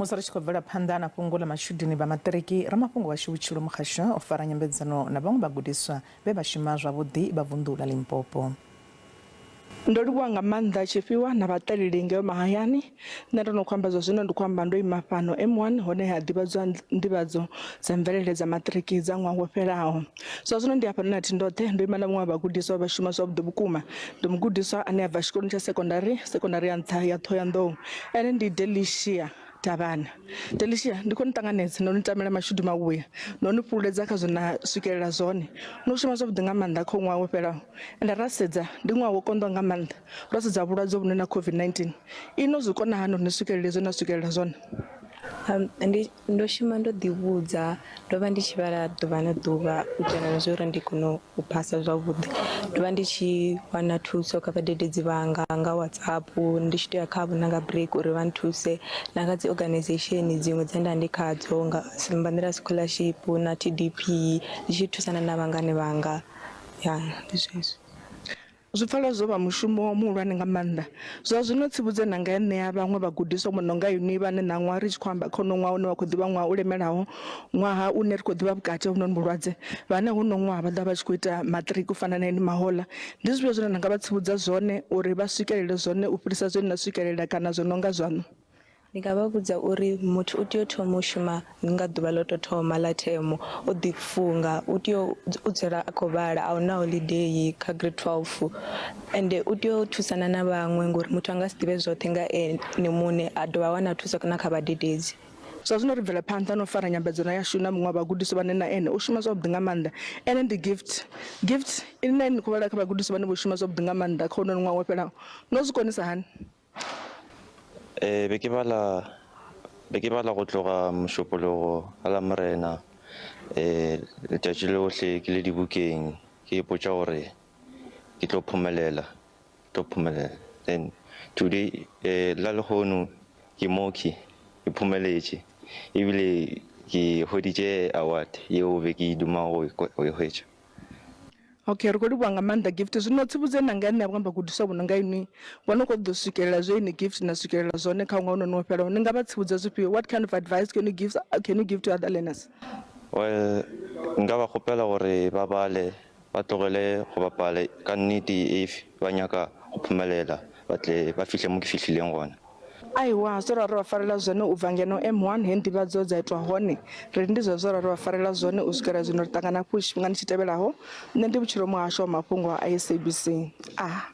Musi ri tshi khou bvela phanḓa na fhungo ḽa matshudeni vha maṱiriki, ramafhungo washu Vhutshilo Mukhasho o fara nyambedzano na vhaṅwe vhagudiswa vhe vha shuma zwavhuḓi vha vunḓu ḽa Limpopo. Ndo livhuwa nga maanḓa tshifhiwa na vhaṱaleli ngeo mahayani. Nṋe ndo no khou amba zwa zwino ndi khou amba ndo ima fhano M1 hone ha ḓivhadzwa nḓivhadzo dza mvelele dza maṱiriki dza ṅwaha wo fhelaho. Zwa zwino ndi hafhanoni a thi ndoṱhe ndo ima na muṅwe wa vhagudiswa vha shuma zwavhuḓi vhukuma. Ndi mugudiswa ane a bva tshikoloni tsha sekondari, sekondari ya nṱha ya Ṱhohoyanḓou. Ene ndi Delicia Thavhana. Delicia ndi khou ni ṱanganedza no ni tamela mashudu mavhuya no ni fhululedza kha zwe na swikelela zwone. No shuma zwavhuḓi nga maanḓa kha ṅwaha wo fhelaho ende ra sedza ndi ṅwaha wo konḓaho nga maanḓa ro sedza vhulwadze vhune na COVID-19. Inwi no zwi kona hani uri ni swikelele zwe na swikelela zwone? Ndi ndo shuma ndo ḓi vhudza ndo vha ndi tshi vhala ḓuvha na ḓuvha u itela na zwa uri ndi kone u phasa zwavhuḓi ndo vha ndi tshi wana thuso kha vhadededzi vhanga nga WhatsApp ndi tshi tou ya khavho na nga break uri vha nthuse na nga dzi organization dziṅwe dze nda ndi khadzo nga Simbanḓila scholarship na T_D_P ndi tshi thusana na vhangane vhanga ya ndi zwezwo. Zwi pfala zwo vha mushumo muhulwane nga maanḓa. Zwa zwino tsivhudzo ine nda nga i ṋea vhaṅwe vhagudiswa vho no nga inwi vhane ṋaṅwaha ri tshi khou amba kha uno ṅwaha une wa khou ḓivha ṅwaha u lemelaho, ṅwaha une ri khou ḓivha vhukati ha hovhunoni vhulwadze, vhane huno ṅwaha vha ḓovha vha tshi khou ita maṱiriki u fana na inwi mahoḽa. Ndi zwifhio zwine na nga vha tsivhudza zwone uri vha swikelele zwone u fhirisa zwe na swikelela kana zwo no nga zwaṋu? Ndi nga vha vhudza uri muthu u tea u thoma u shuma nga ḓuvha ḽo to thoma ḽa themo o ḓi funga u tea u dzula a khou vhala a huna holidei kha grade 12 ende u tea u thusana na vhaṅwe ngori muthu a nga si ḓivhe zwoṱhe nga ene muṋe a dovha a wana thuso na kha vhadededzi. Zwa zwino ri bvela phanḓa na u fara nyambedzano yashu na muṅwe wa vhagudiswa vhane na ene u shuma zwavhuḓi nga maanḓa. Ene ndi Gift. Gift, inwi na inwi ni khou vhala kha vhagudiswa vhane vho shuma zwavhuḓi nga maanḓa kha hounoni ṅwaha wo fhelaho. No zwi konisa hani? Ee, be ke bala be ke bala go tloga Mošupologo ga Lamorena um letšatši lohle ke le dibukeng ke ipotša gore ke tlo phomelela, ke tlo phomelela. Then today um la lehono ke mokhwi ke phomeletše ebile ke hweditše award yeo be ke duma go e hwetša. Okay, ri khou livhuwa nga maanḓa Gift. Zwino tsivhudzo ine nda nga i ṋea vhaṅwe vhagudiswa vho no nga inwi vho no khou ṱoḓa u swikelela zwe inwi Gift na swikelela zwone kha ṅwaha hounoni wo fhelaho, ni nga vha tsivhudza zwifhio? What kind of advice can you give, can you give to other learners? Well, nka ba kgopela gore ba bale, ba tlogele go bapala ka nnete if ba nyaka go phomelela ba tle ba fihle mo ke fihlileng gona. Aiwa, zwe ra ri vha farela zwone u bva ngeno M1 he nḓivhadzo dza itwa hone, ri ndi zwezwo ra ri vha farela zwone u swikela zwino. Ri ṱangana hafhu tshifhingani tshi tevhelaho. Nṋe ndi Vhutshilo muhasho wa mafhungo a SABC. A.